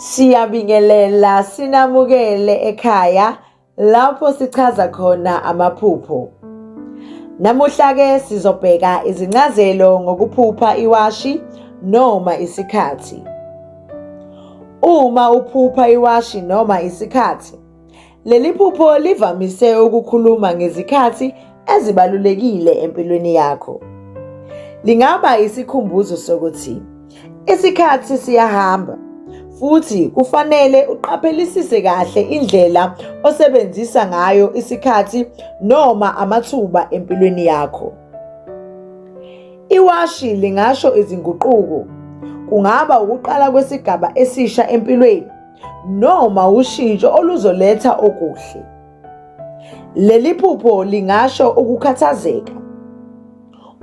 Siyabingelela sinamukele ekhaya lapho sichaza khona amaphupho. Namuhla ke sizobheka izincazelo ngokuphupha iwashi noma isikhathi. Uma uphupha iwashi noma isikhathi, leli phupho livamise ukukhuluma ngezikhathi ezibalulekile empilweni yakho. Lingaba isikhumbuzo sokuthi isikhathi siyahamba futhi kufanele uqaphelisise kahle indlela osebenzisa ngayo isikhathi noma amathuba empilweni yakho. Iwashi lingasho izinguquko, kungaba ukuqala kwesigaba esisha empilweni noma ushintsho oluzoletha okuhle. Leli phupho lingasho ukukhathazeka.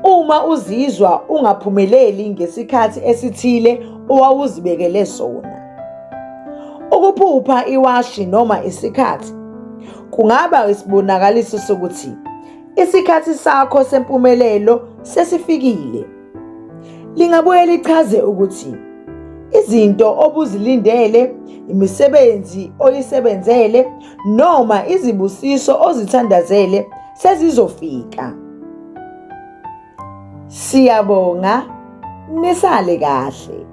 Uma uzizwa ungaphumeleli ngesikhathi esithile owawuzibekele sona. Ukuphupha iwashi noma isikhathi kungaba isibonakaliso sokuthi isikhathi sakho sempumelelo sesifikile. Lingabuye lichaze ukuthi izinto obuzilindele, imisebenzi oyisebenzele noma izibusiso ozithandazele sezizofika. Siyabonga, nisale kahle.